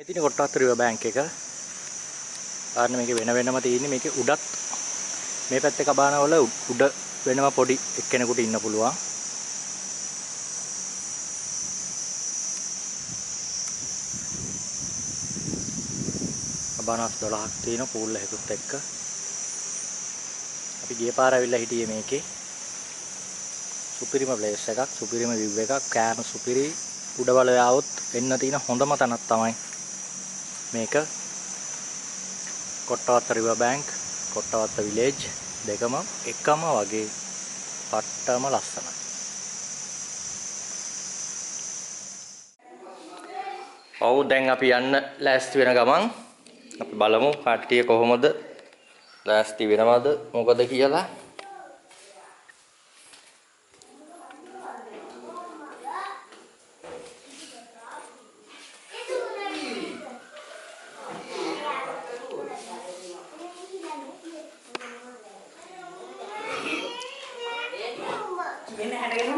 මේ තියෙන කොට්ටවත්ත river bank එක. ආන්න මේකේ වෙන වෙනම තියෙන්නේ. මේකේ උඩත් මේ පැත්තේ කබානවල උඩ වෙනම පොඩි එක්කෙනෙකුට ඉන්න පුළුවන්. කබානස් 12ක් තියෙන පූල් එකකුත් එක්ක. අපි ගිය පාර ඇවිල්ලා හිටියේ මේකේ. සුපිරිම ප්ලේස් එකක්, සුපිරිම විව් එකක්, කෑම සුපිරි. උඩවල ආවොත් එන්න තියෙන හොඳම තැනක් තමයි මේක. කොට්ටවත්ත රිවර් බැංක්, කොට්ටවත්ත විලේජ් දෙකම එකම වගේ පට්ටම ලස්සනයි. ඔව් දැන් අපි යන්න ලෑස්ති වෙන ගමන් අපි බලමු කට්ටිය කොහොමද ලෑස්ති වෙනවද මොකද කියලා.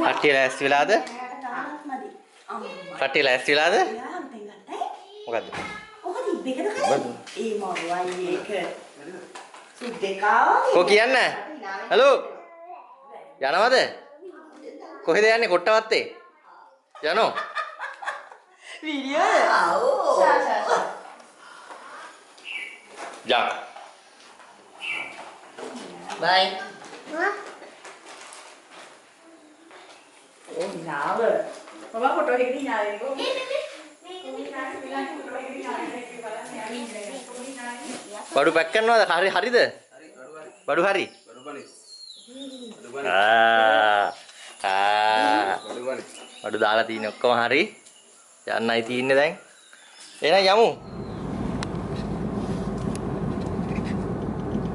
කට්ටිය ලෑස්ති වෙලාද? කට්ටිය ලෑස්ති වෙලාද? මොකද්ද? ඒ මොරුවයි ඒක. සුද්දේකා. කො කියන්න? හෙලෝ. යනවද? කොහෙද යන්නේ කොට්ටවත්තේ? යනෝ. වීඩියෝ. ආවෝ. යන්. බයි. ඕ නාව. මම ෆොටෝ එකකින් නාවේ කො. බඩු පැක් කරනවද? හරි හරිද? බඩු හරි. ආ ආ බඩු දාලා තියෙන ඔක්කොම හරි. යන්නයි තියෙන්නේ දැන්. එහෙනම් යමු.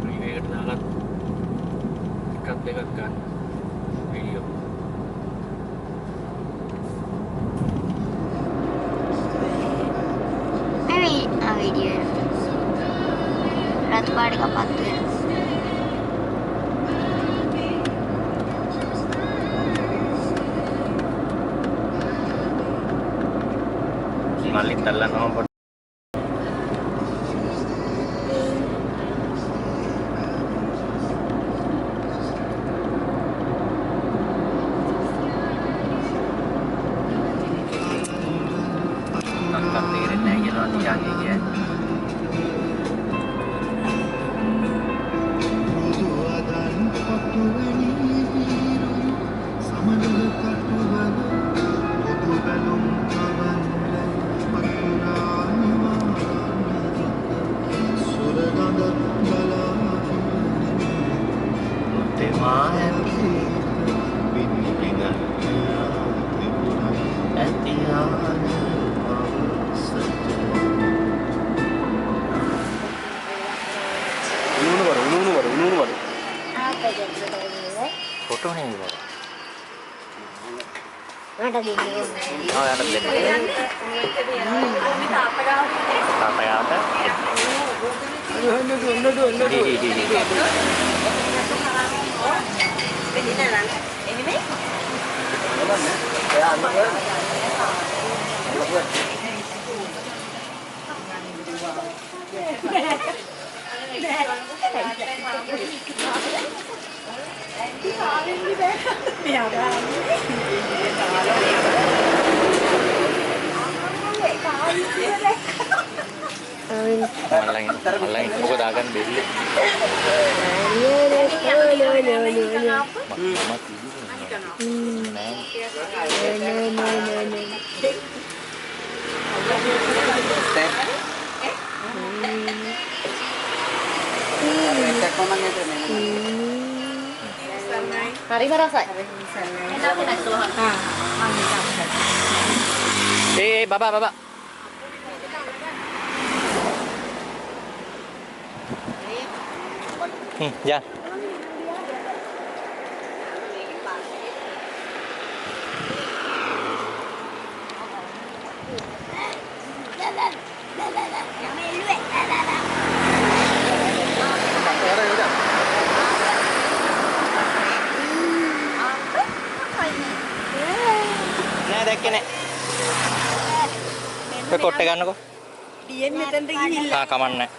රීවේකට දාලා එකක් දෙකක් ගන්න. වීඩියෝ. මේ වීඩියෝ රතු පාට එකක් පත්තු වෙනවා. මල්ලිත් අල්ලනවා පොඩි. මොකක්වත් තේරෙන්නේ නැහැ කියලා තියාගේ කියන්නේ. ෆොටෝ නෙමෙයි බබා. මට දෙන්න ඕනේ. ආ යාට දෙන්න. තාත්තා ගාවට. මල්ලන් මල්ලන් මොකද දාගන්න බෙල්ල? නෑ. හරිම රසයි. ඒ බබා බබා යන්. නෑ දැක්කේ නෑ. ඔය කොට්ටේ ගන්නකෝ. ඩීඑන් මෙතනට ගිහිල්ලා. ආ කමන්නේ.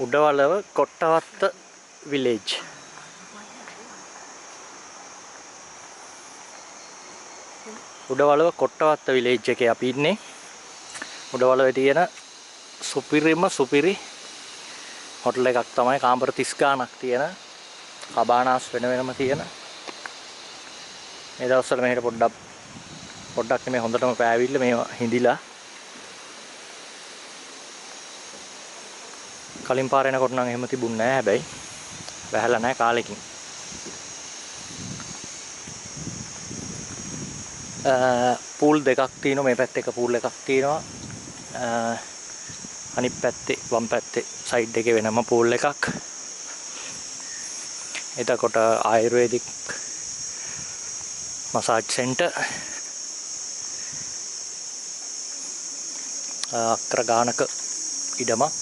Udawalawa Kottawatta village. Udawalawa Kottawatta village එකේ අපි ඉන්නේ. උඩවලවේ තියෙන සුපිරිම සුපිරි හොටල් එකක් තමයි. කාමර 30 ගාණක් තියෙන, කබානාස් වෙන වෙනම තියෙන. මේ දවස්වල මෙහෙට පොඩ්ඩක් පොඩ්ඩක් නෙමෙයි හොඳටම පෑවිල්ල මේවා හිඳිලා. කලින් පාර එනකොට නම් එහෙම තිබුණ නෑ, හැබැයි වැහලා නෑ කාලෙකින්. පූල් දෙකක් තියෙනවා. මේ පැත්තේ එක පූල් එකක් තියෙනවා. අනිත් පැත්තේ වම් පැත්තේ සයිඩ් එකේ වෙනම පූල් එකක්. එතකොට ආයුර්වේදික් මසාජ් සෙන්ටර් අක්කර ගානක ඉඩමක්.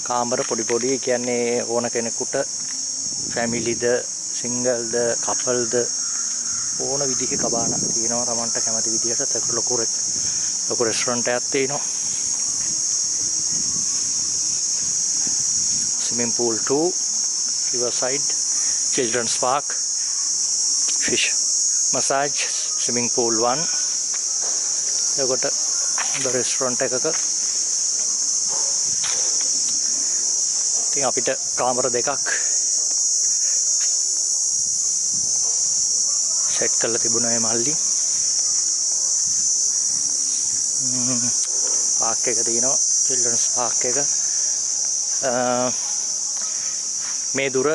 කාමර පොඩි පොඩි, කියන්නේ ඕන කෙනෙකුට ෆැමිලිද සිංගල්ද කපල්ද ඕන විදිහේ කබාන තියෙනවා Tamanට කැමති විදිහට. ඒක ලොකු ලොකු රෙස්ටොරන්ට් එකක් තියෙනවා. Swimming pool 2, riverside, children's park, fish massage, swimming pool 1. එතකොට හොඳ රෙස්ටොරන්ට් එකක ඉතින් අපිට කාමර දෙකක් සෙට් කරලා තිබුණා මේ මල්ලි. පාක් එක තියෙනවා, චිල්ඩ්‍රන්ස් පාක් එක. මේ දුර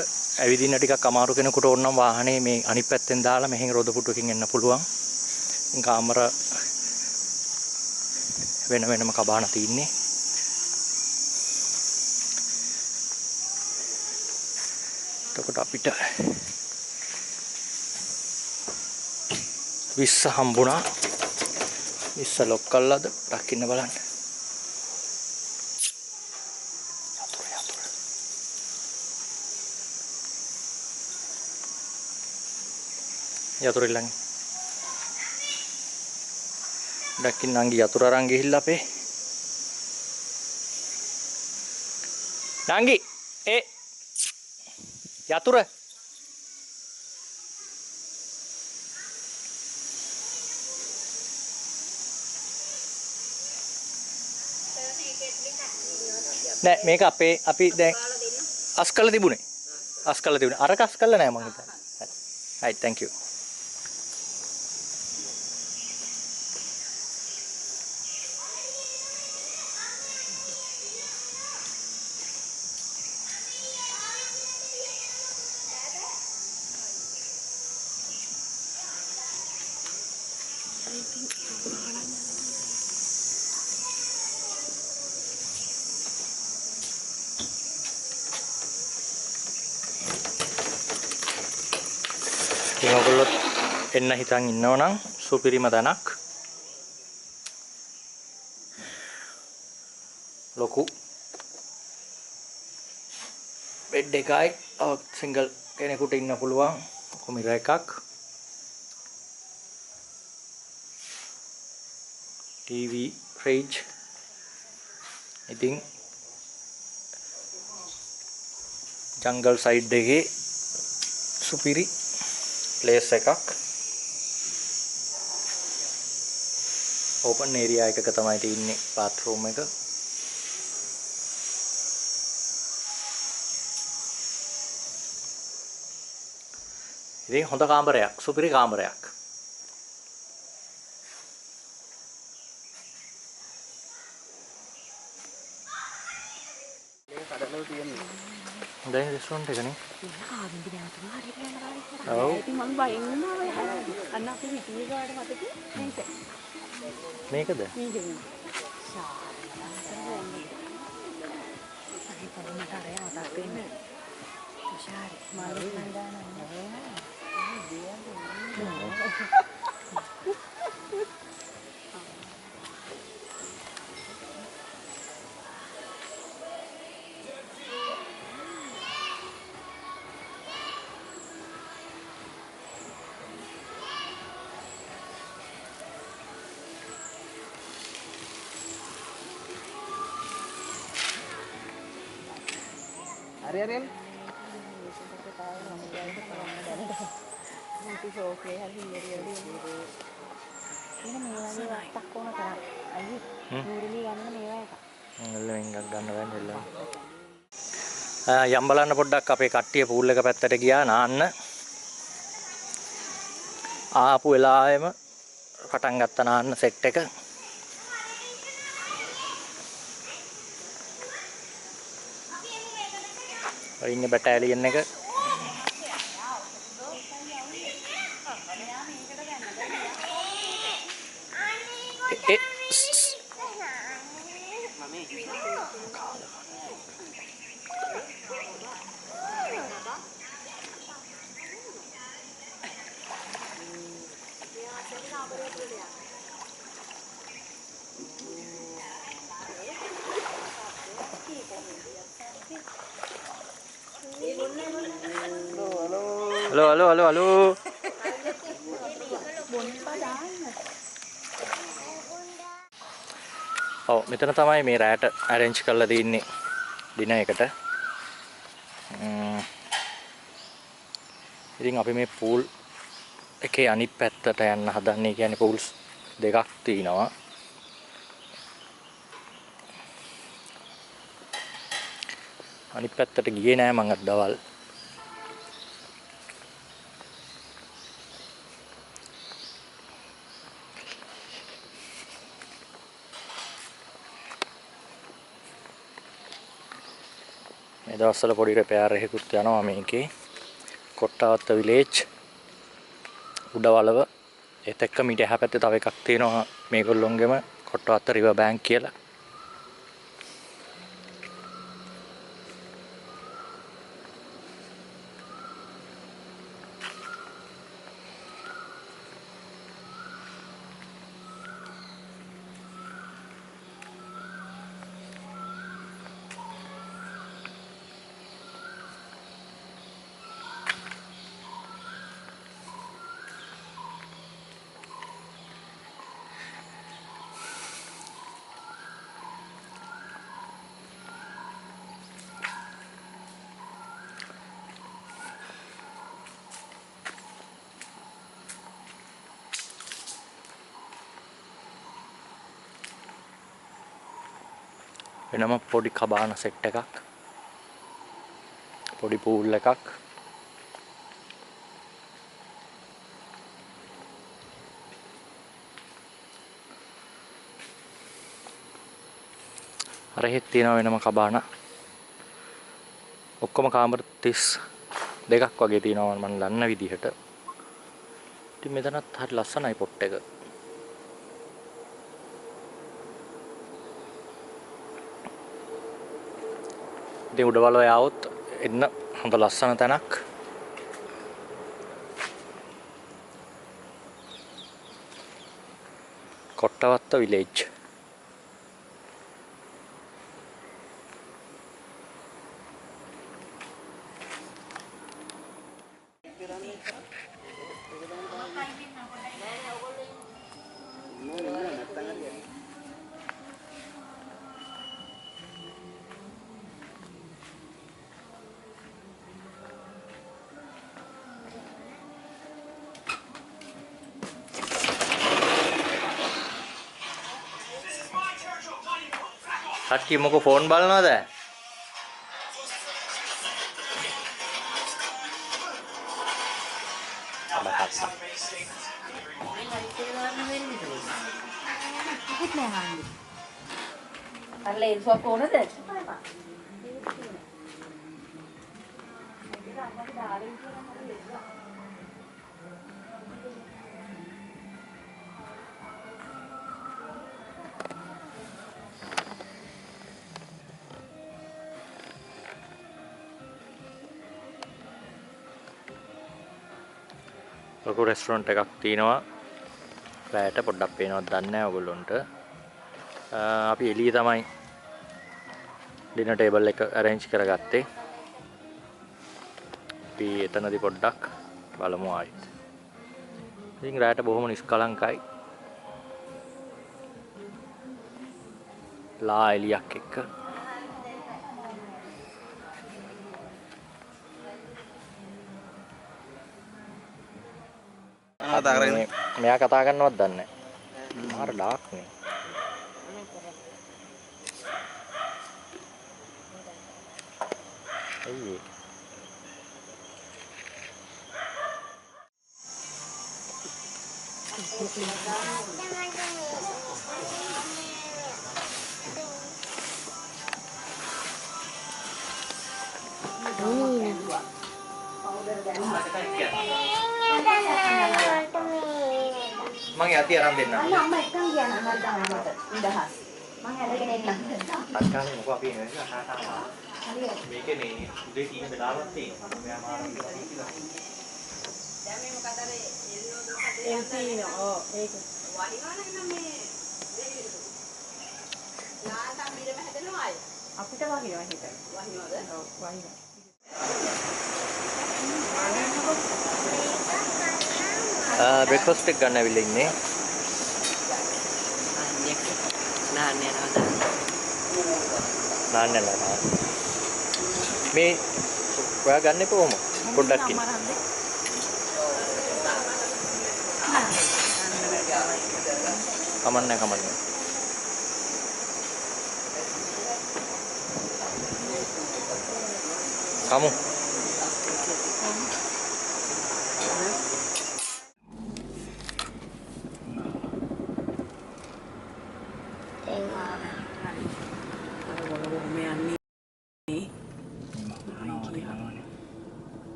ඇවිදින්න ටිකක් අමාරු කෙනෙකුට ඕන නම් වාහනේ මේ අනිත් පැත්තෙන් දාලා මෙහෙන් රොද පුටුවකින් එන්න පුළුවන්. ඉතින් කාමර වෙන වෙනම කබාන තියෙන්නේ. එතකොට අපිට 20 හම්බුණා. 20 ලොක් කළාද? දකින්න බලන්න. යතුරු යතුරු. යතුරු ඊළඟ. දකින්න නංගි යතුරු අරන් ගිහිල්ලා අපේ. නංගි ඒ යතුරු නෑ, මේක අපේ අපි දැන් අස් කරලා තිබුණේ. අස් කරලා තිබුණේ. අරක අස් කරලා නෑ මං හිතන්නේ. හරි. Right, thank you. ඉතින් ඔයගොල්ලොත් එන්න හිතන් ඉන්නව නම් සුපිරිම තැනක්. ලොකු බෙඩ් එකයි සිංගල් කෙනෙකුට ඉන්න පුළුවන් ලොකු මිරර් එකක්. TV, fridge. ඉතින් ජංගල් සයිඩ් එකේ සුපිරි ප්ලේස් එකක්. ඕපන් ඒරියා එකක තමයි තියෙන්නේ බාත්රූම් එක. ඉතින් හොඳ කාමරයක්, සුපිරි කාමරයක්. මේක කඩලව තියෙන්නේ. හොඳයි රෙස්ටෝරන්ට් එක නේ. ඔව්. ඉතින් මම බයෙන් වුණා ඔය අන්න අපි හිටියේ ගාඩ මතකද මේක. මේකද? මේක මේ. අනේ කොහොමද අර මතක් වෙන්නේ? තුෂාරි මාළු කණ්ඩායම හරි හරි මුටි ෂෝකේ හරි හිරියරි එන මේ වගේ වත්තක් ඕන තරම් අයියේ නූරිලි ගන්න මේවා එක එල්ලෙන් එකක් ගන්න බෑනේ එල්ලෙන් යම් බලන්න පොඩ්ඩක් අපේ කට්ටිය පූල් එක පැත්තට ගියා නාන්න ආපු වෙලාවෙම පටන් ගත්ත නාන්න සෙට් එක. ඔය ඉන්නේ බැටාලියන් එක. ඒ හලෝ හලෝ හලෝ හලෝ. ඔව් මෙතන තමයි මේ රැට ඇරේන්ජ් කරලා තින්නේ ඩිනර් එකට. ඉතින් අපි මේ පූල් එකේ අනිත් පැත්තට යන්න හදන්නේ. කියන්නේ පූල්ස් දෙකක් තියෙනවා. අනිත් පැත්තට ගියේ නෑ මං අද දවල්. මේ දවස්වල පොඩි රිපෙයාර් එකකුත් යනවා මේකේ. කොට්ටාවත්ත විලේජ් උඩවලව ඒත් එක්ක මීට එහා පැත්තේ තව එකක් තියෙනවා මේගොල්ලොන්ගෙම කොට්ටාවත්ත රිවර් බැංක් කියලා. වෙනම පොඩි කබාන සෙට් එකක්, පොඩි පූල් එකක්. අර එහෙත් තියෙනවා වෙනම කබාන. ඔක්කොම කාමර 32ක් වගේ තියෙනවා මම දන්න විදිහට. ඉතින් මෙතනත් හරි ලස්සනයි පොට් එක. ඉතින් උඩවලව ආවොත් එන්න හොඳ ලස්සන තැනක්. කොට්ටවත්ත විලේජ්. කට්ටිය මොකෝ ෆෝන් බලනවද? අර ලේන්සුවක් ඕනද? ලොකු රෙස්ටොරන්ට් එකක් තියෙනවා. රැයට පොඩ්ඩක් පේනවද දන්නේ නැහැ ඔයගොල්ලොන්ට. අපි එළිය තමයි ඩිනර් ටේබල් එක ඇරේන්ජ් කරගත්තේ. අපි එතනදී පොඩ්ඩක් බලමු ආයෙත්. ඉතින් රැයට බොහොම නිෂ්කලංකයි. ලා එළියක් එක්ක. කතා කරන්නේ මෙයා කතා කරනවත් දන්නේ නැහැ. මාර ඩාර්ක් නේ. ඇයි ඒ? මං යටි අරන් දෙන්නම්. අන්න අම්මා එක්කන් ගියා නම් මට නිදහස්. මං ඇදගෙන එන්නම්. අස්කාලේ මොකෝ අපි එන්නේ කතා. මේකේ මේ උදේ තියෙන වෙලාවක් තියෙනවා. මෙයා මාර කියලා. දැන් මේ මොකද අර එල්ලෝ දුක එල් තියෙනවා. ඔව් ඒක. වහිනවා නම් මේ නාතම් බිරම හැදෙනවා අය. අපිට වහිනවා හිත. වහිනවද? ඔව් වහිනවා. බ්‍රෙක්ෆාස්ට් එක ගන්න ඇවිල්ලා ඉන්නේ. නාන්න යනවා. නාන්න යනවා. මේ ඔයා ගන්න එපා ඔහොම. පොඩ්ඩක් ඉන්න. කමන්නේ කමන්නේ. කමු.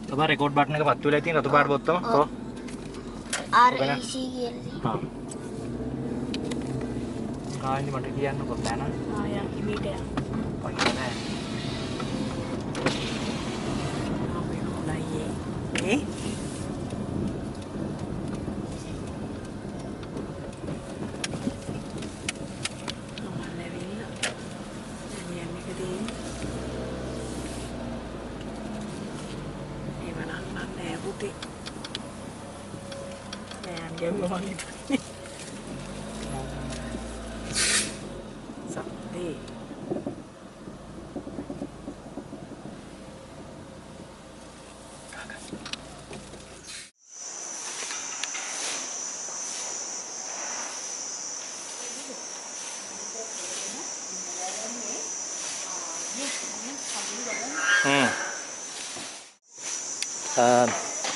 තබා රෙකෝඩ් බටන් එක පත්තු වෙලා තියෙන රතු පාට බොත්තම. ඔව්. REC කියලා තියෙනවා. හා. කායින්ද මට කියන්නකෝ තැන. ආ යා හිමීට යා. පයින් නෑ. ආ හොඳයි ඒ.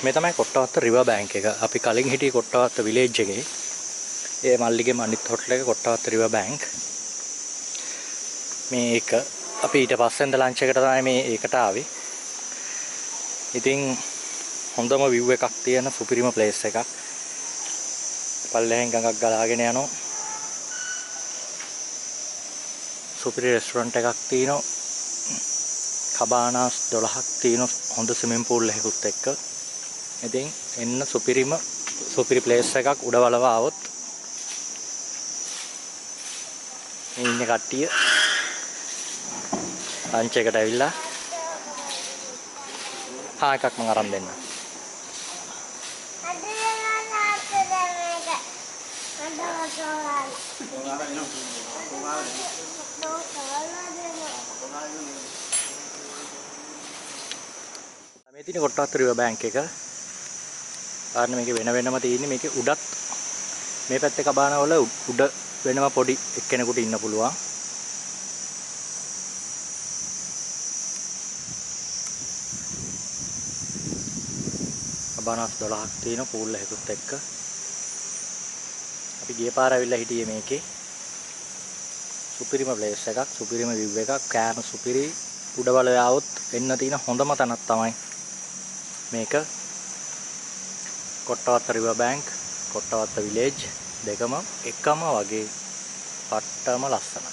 මේ තමයි කොට්ටවත්ත රිවර් බැංක් එක. අපි කලින් හිටියේ කොට්ටවත්ත විලේජ් එකේ. ඒ මල්ලිගේම අනිත් හොටල් එක කොට්ටවත්ත රිවර් බැංක්. මේ එක අපි ඊට පස්සෙන්ද ලන්ච් එකට තමයි මේ ඒකට ආවේ. ඉතින් හොඳම විව් එකක් තියෙන සුපිරිම ප්ලේස් එකක්. පල්ලෙහෙන් ගඟක් ගලාගෙන යනවා. සුපිරි රෙස්ටොරන්ට් එකක් තියෙනවා. කබානාස් 12ක් තියෙන හොඳ ස්විමින් පූල් එකකුත් එක්ක. ඉතින් එන්න සුපිරිම සුපිරි ප්ලේස් එකක් උඩවලව ආවොත් මේ ඉන්න කට්ටිය ලන්ච් එකට ඇවිල්ලා හා එකක් මං අරන් දෙන්නම්. මේ තියෙන කොට්ටවත්ත රිවර් බැංක් එක. ආන්න මේකේ වෙන වෙනම තියෙන්නේ. මේකේ උඩත් මේ පැත්තේ කබානවල උඩ වෙනම පොඩි එක්කෙනෙකුට ඉන්න පුළුවන්. කබානස් 12ක් තියෙන පූල් එකකුත් එක්ක. අපි ගිය පාර ඇවිල්ලා හිටියේ මේකේ. සුපිරිම ප්ලේස් එකක්, සුපිරිම විව් එකක්, කෑම සුපිරි. උඩවලව ආවොත් එන්න තියෙන හොඳම තැනක් තමයි මේක. කොට්ටවත්ත රිවර් බැංක්, කොට්ටවත්ත විලේජ් දෙකම එකම වගේ පට්ටම ලස්සනයි.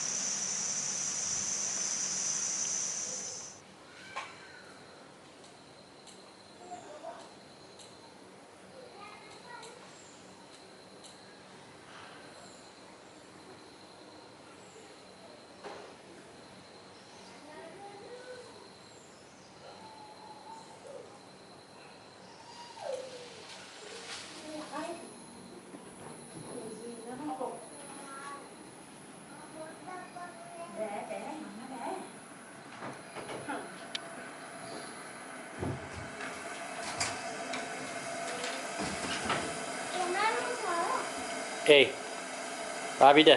ඒයි රාවිද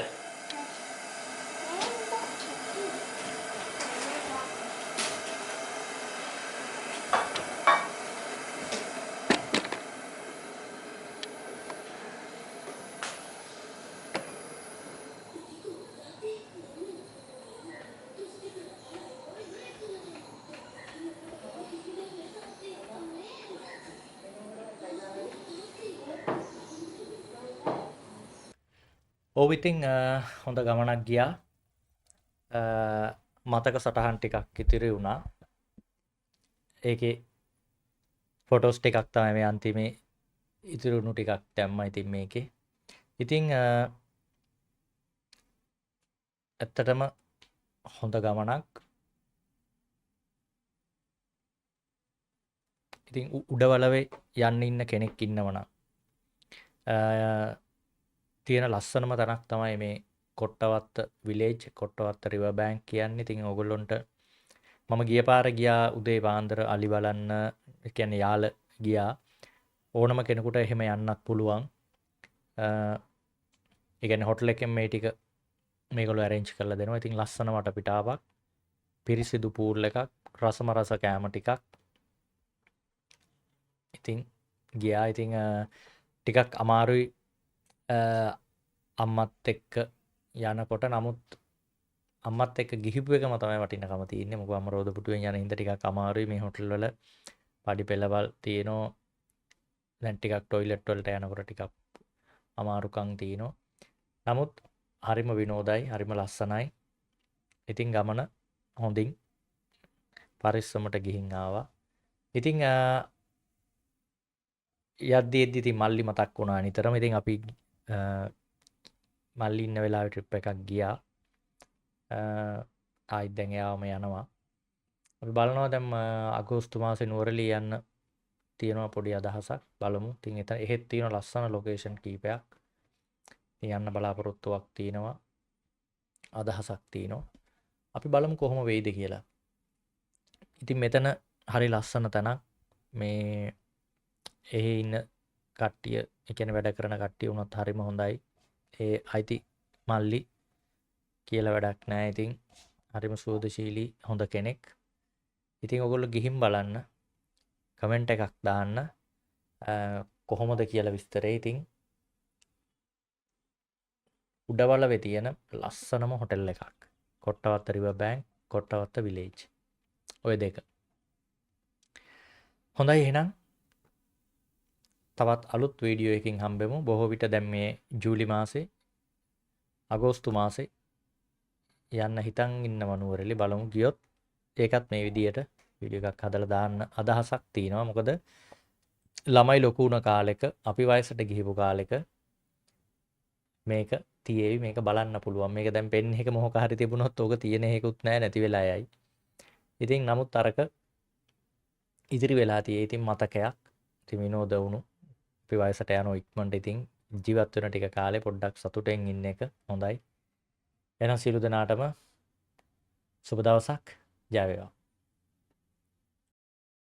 ඔව් ඉතින් හොඳ ගමනක් ගියා. මතක සටහන් ටිකක් ඉතිරි වුණා. ඒකේ ෆොටෝස් ටිකක් තමයි මේ අන්තිමේ ඉතිරි වුණු ටිකක් දැම්මා ඉතින් මේකේ. ඉතින් ඇත්තටම හොඳ ගමනක්. ඉතින් උඩවලවේ යන්න ඉන්න කෙනෙක් ඉන්නවනම් තියෙන ලස්සනම තැනක් තමයි මේ කොට්ටවත්ත විලේජ්, කොට්ටවත්ත රිවර් බැංක් කියන්නේ. ඉතින් ඕගොල්ලොන්ට මම ගිය පාර ගියා උදේ පාන්දර අලි බලන්න, ඒ කියන්නේ යාල ගියා. ඕනම කෙනෙකුට එහෙම යන්නත් පුළුවන්. ඒ කියන්නේ හොටල් එකෙන් මේ ටික මේගොල්ලෝ ඇරේන්ජ් කරලා දෙනවා. ඉතින් ලස්සන වටපිටාවක්, පිරිසිදු පූල් එකක්, රසම රස කෑම ටිකක්. ඉතින් ගියා. ඉතින් ටිකක් අමාරුයි අම්මත් එක්ක යනකොට. නමුත් අම්මත් එක්ක ගිහිපු එකම තමයි වටිනකම තියෙන්නේ. මොකද අම්ම රෝදපුටුවෙන් යන හින්දා ටිකක් අමාරුයි. මේ හොටල් වල පඩි පෙළවල් තියෙනවා. දැන් ටිකක් ටොයිලට් වලට යනකොට ටිකක් අමාරුකම් තියෙනවා. නමුත් හරිම විනෝදයි, හරිම ලස්සනයි. ඉතින් ගමන හොඳින් පරිස්සමට ගිහින් ආවා. ඉතින් යද්දි එද්දි ඉතින් මල්ලි මතක් වුණා නිතරම. ඉතින් අපි මල්ලි ඉන්න වෙලාවේ ට්‍රිප් එකක් ගියා. ආයිත් දැන් එයාවම යනවා. අපි බලනවා දැන් අගෝස්තු මාසේ නුවරඑළිය යන්න තියෙනවා පොඩි අදහසක්. බලමු. ඉතින් එතන එහෙත් තියෙන ලස්සන ලොකේෂන් කීපයක්. ඉතින් යන්න බලාපොරොත්තුවක් තියෙනවා. අදහසක් තියෙනවා. අපි බලමු කොහොම වෙයිද කියලා. ඉතින් මෙතන හරි ලස්සන තැනක්. මේ එහෙ ඉන්න කට්ටිය, ඒ කියන්නේ වැඩ කරන කට්ටිය වුණත් හරිම හොඳයි. ඒ අයිති මල්ලි කියලා වැඩක් නෑ. ඉතින් හරිම සුහදශීලී හොඳ කෙනෙක්. ඉතින් ඔයගොල්ලෝ ගිහින් බලන්න, කමෙන්ට් එකක් දාන්න කොහොමද කියලා විස්තරේ. ඉතින් උඩවලවේ තියෙන ලස්සනම හොටෙල් එකක්. කොට්ටවත්ත රිවර් බැංක්, කොට්ටවත්ත විලේජ්. ඔය දෙක. හොඳයි, එහෙනම් තවත් අලුත් වීඩියෝ එකකින් හම්බෙමු. බොහෝ විට දැන් මේ ජූලි මාසේ, අගෝස්තු මාසේ යන්න හිතන් ඉන්නව නුවරඑළිය. බලමු ගියොත් ඒකත් මේ විදියට වීඩියෝ එකක් හදලා දාන්න අදහසක් තියෙනවා. මොකද ළමයි ලොකු වුණ කාලෙක, අපි වයසට ගිහිපු කාලෙක මේක තියේවි, මේක බලන්න පුළුවන්. මේක දැන් පෙන් එක මොහොක හරි තිබුණොත් ඕක තියෙන එකකුත් නෑ, නැති වෙලා යයි. ඉතින් නමුත් අරක ඉදිරි වෙලා තියෙයි. ඉතින් මතකයක්. ඉතින් විනෝද වුණු අපි වයසට යන ඉක්මනට ඉතින් ජීවත් වෙන ටික කාලේ පොඩ්ඩක් සතුටෙන් ඉන්න එක හොඳයි. එහෙනම් සියලු දෙනාටම සුබ දවසක්. ජය වේවා.